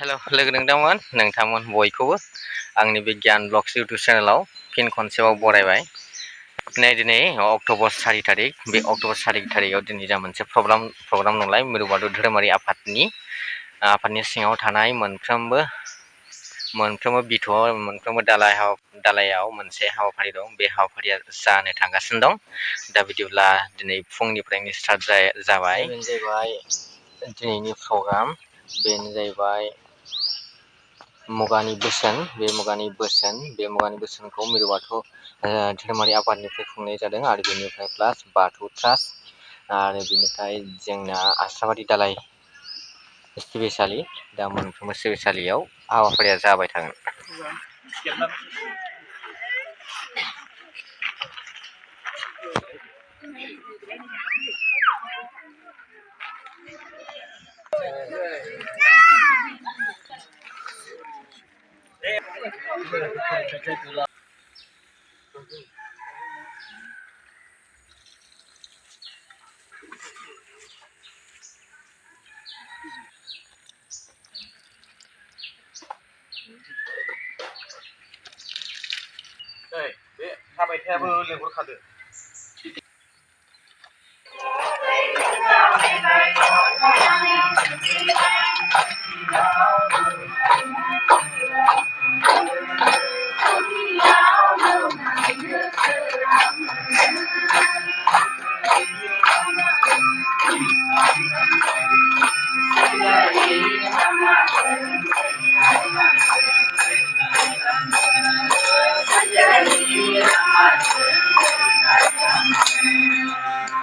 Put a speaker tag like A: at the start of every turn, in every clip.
A: हेल' लोगो नोंथांमोन बयखौबो आंनि बे गियान ब्लग्स इउटुब चेनेलाव फिन खनसेबाव बरायबाय। दिनै अक्ट'बर 4 तारिख बे अक्ट'बर 4 तारिखआव दिनै जा मोनसे प्रग्राम नंलाय मिरु बाथौ धोरोमारि आफादनि सिङाव थानाय मोनफ्रोमबो बिथौआव मोनफ्रोमबो दालायाव मोनसे हाबाफारि दं। बे हाबाफारिया जानो थांगासिनो दं। दा बिदिब्ला दिनै फुंनिफ्रायनो स्टार्ट जाबाय। बेनो जाहैबाय दिनैनि प्रग्राम। बेनो जाहैबाय मुगानि बोसोन। बे मुगानि बोसोनखौ मिरु बाथौ धोरोमारि आफादनिफ्राय खुंनाय जादों आरो बेनिफ्राय प्लास बाथौ ट्रास्ट आरो बेनिफ्राय जोंना आश्राबारि दालाइ सिबिसालि। दा मोनफ्रोमबो सिबिसालियाव हाबाफारिया जाबाय थागोन। बे थाबायथायाबो लेंहरखादो।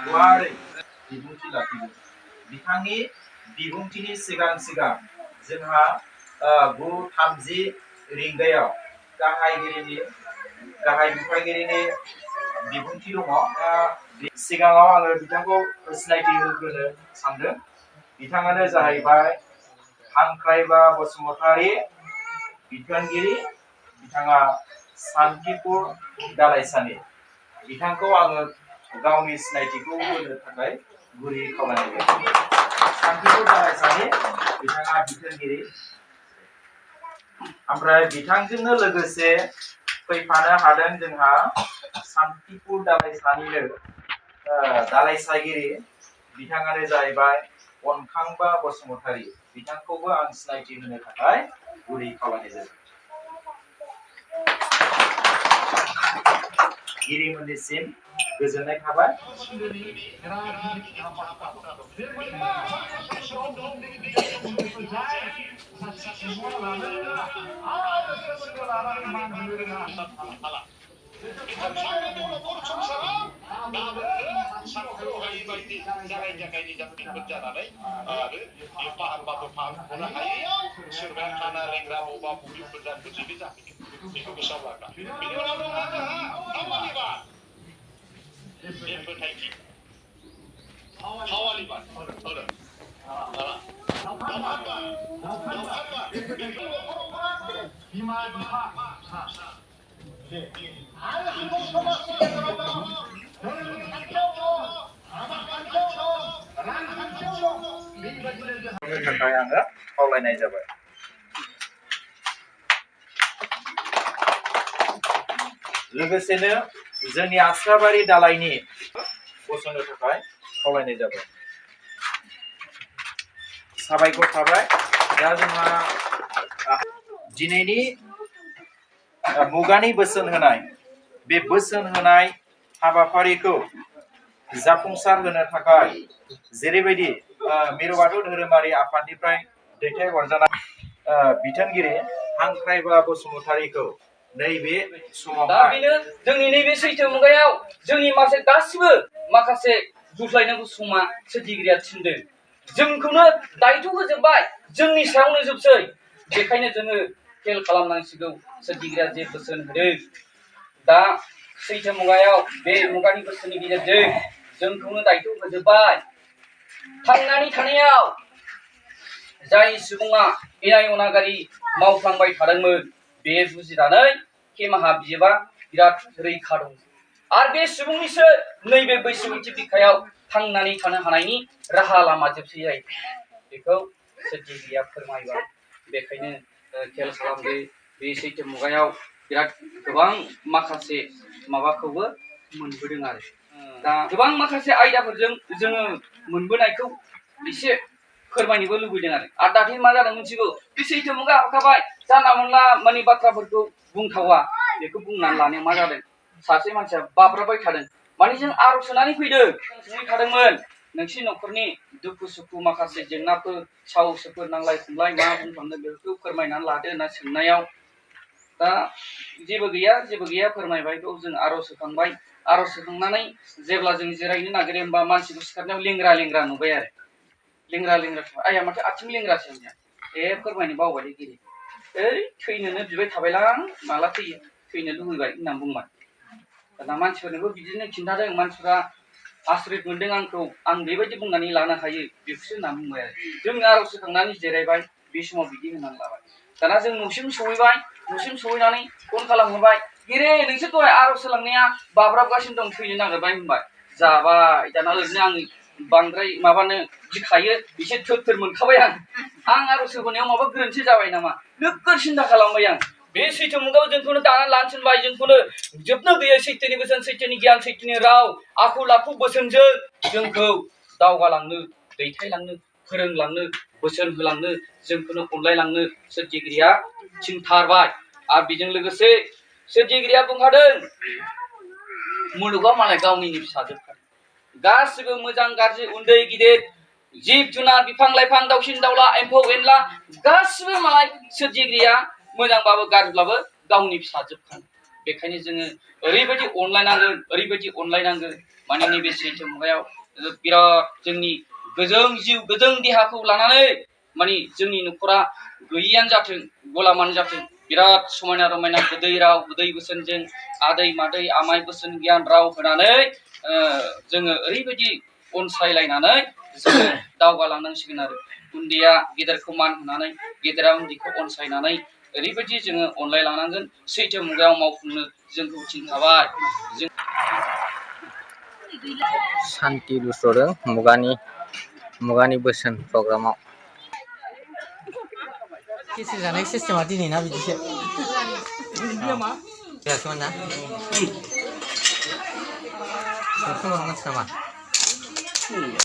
A: quary बिबुंथि लाखिगोन। बिथांनि बिबुंथिनि सिगां जोंहा 9:30 रिंगायाव गाहाय बिफागिरिनि बिबुंथि दङ। सिगाङाव आङो बिथांखौ सिनायथि होग्रोनो सानदों। बिथाङानो जाहैबाय हांख्रायबा बसुमतारी बिथोनगिरि। बिथाङा सान्तिपुर दालाइसानि। बिथांखौ आङो गावनि सिनायथिखौ होनो थाखाय गुरै खावलायनाय जाबाय। सान्तिपुर दालाइसानि बिथाङा बिथोनगिरि। ओमफ्राय बिथांजोंनो लोगोसे फैफानो हादों जोंहा सान्तिपुर दालाइसानिनो दालाइसागिरि। बिथाङानो जाहैबाय अनखांबा बसुमतारी। बिथांखौबो आं सिनायथि होनो थाखाय गुरै खावलायनाय जाबाय। गिरिमोननिसिम गोजोननाय थाबाय। थाखाय आङो खावलायनाय जाबाय। लोगोसेनो जोंनि आश्राबारि दालाइनि गसंनो थाखाय खावलायनाय जाबाय। साबायखर थाबाय। दा जोंहा दिनैनि मुगानि बोसोन होनाय बे बोसोन होनाय हाबाफारिखौ जाफुंसार होनो थाखाय जेरैबायदि मिरु बाथौ धोरोमारि आफादनिफ्राय दैथायहरजानाय बिथोनगिरि हांख्रायबा बसुमतारीखौ नैबे समाव
B: जोंनि नैबे सैथो मुगायाव जोंनि माखासे बुज्लायनांगौ समा सोरजिगिरिया थिनदों। जोंखौनो दायथ' होजोबबाय, जोंनि सायावनो जोबसै। बेखायनो जोङो खेल खालामनांसिगौ। सोरजिगिरिया जे बोसोन होदों, दा सैथो मुगायाव बे मुगानि बोसोननि गेजेरजों जोंखौनो दायथ' होजोबबाय। थांनानै थानायाव जाय सुबुङा इनाय अनागारि मावफ्लांबाय थादोंमोन, बे बुजिनानै खेमाहा बियोबा बिराद रैखा दं। आरो बे सुबुंनिसो नैबे बैसोमुथि बिखायाव थांनानै थानो हानायनि राहा लामा जोबसै जायो। बेखौ सोरजिगिरिया फोरमायबाय। बेखायनो खेल खालामदो बे सैथो मुगायाव बिराद गोबां माखासे माबाखौबो मोनबोदों आरो दा गोबां माखासे आयदाफोरजों जोङो मोनबोनायखौ एसे फोरमायनोबो लुबैदों आरो दाख्लै मा जादों मिथिगौ बे सैथो मुगा हाबखाबाय जानला मोनला माने बाथ्राफोरखौ बुंथावा बेखौ बुंनानै लानायाव मा जादों सासे मानसिया बाब्राबबाय थादों माने जों आर'ज सोनानै फैदों सोंहैखादोंमोन नोंसिनि न'खरनि दुखु सुखु माखासे जेंनाफोर साहसफोर नांलाय खमलाय मा बुंखांनो बेफोरखौ फोरमायनानै लादो होनना सोंनायाव दा जेबो गैया फोरमायबाय बेखौ जों आर'ज होखांबाय आर'ज होखांनानै जेब्ला जों जिरायनो नागिरो होमबा मानसिखौ सिखारनायाव लेंग्रा नुबाय आरो लेंग्रा आया माथो आथिं लेंग्रासो होनबाय फोरमायनो बावबाय गिरि थैनोनो बिबाय थाबायलां माला थैनो लुबैबाय होननानै बुंबाय दाना मानसिफोरनोबो बिदिनो खिन्थादों मानसिफ्रा आसरित मोनदों आंखौ आं बेबायदि बुंनानै लानो हायो बेखौसो होननानै बुंबाय आरो जों आर'ज होखांनानै जिरायबाय बे समाव बिदि होननानै लाबाय दाना जों न'सिम सहैनानै फन खालामहरबाय गिरे नोंसोर दहाय आर'ज होलांनाया बाब्राबगासिनो दं थैनो नागिरबाय होनबाय जाबाय दाना ओरैनो आं बांद्राय माबानो गिखायो एसे थोर मोनखाबाय आं आर'ज होबोनायाव माबा गोरोन्थि जाबाय नामा नोगोर सिन्था खालामबाय आं बे सैथो मुगायाव जोंखौनो दानानै लानो थिनबाय जोंखौनो जोबनो गैयै सैथोनि बोसोन सैथोनि गियान सैथोनि राव आखल आखु बोसोनजों जोंखौ दावगालांनो दैथायलांनो फोरोंलांनो बोसोन होलांनो जोंखौनो अनलायलांनो सोरजिगिरिया थिनथारबाय आरो बेजों लोगोसे सोरजिगिरिया बुंखादों मुलुगाव मालाय गावनिनो फिसाजोबखादों गासिबो मोजां गाज्रि उन्दै गिदिर जिब जुनार बिफां लाइफां दाउसिन दाउला एम्फौ एनला गासिबो मालाय सोरजिगिरिया मोजांबाबो गाज्रिब्लाबो गावनि फिसाजोबखादों बेखायनो जोङो ओरैबायदि अनलायनांगोन माने नैबे सैथो मुगायाव बिराद जोंनि गोजों जिउ गोजों देहाखौ लानानै माने जोंनि न'खरा गैयियानो जाथों गलामानो जाथों बिराद समायना रमायना गोदै राव गोदै बोसोनजों आदै मादै आमाय बोसोन गियान राव होनानै जोङो ओरैबायदि अनसायलायनानै जोङो दावगालांनांसिगोन आरो उन्दैया गेदेरखौ मान होनानै गेदेरा उन्दैखौ अनसायनानै ओरैबायदि जोङो अनलायलांनांगोन सैथो मुगायाव मावफुंनो जोंखौ थिनखाबाय जों
A: सान्ति बुस्र'दों मुगानि बोसोन प्रग्रामाव
C: केसेट जानाय सिस्टेमा दिनै ना बिदिसो जायाखैमोन ना मानसि नामा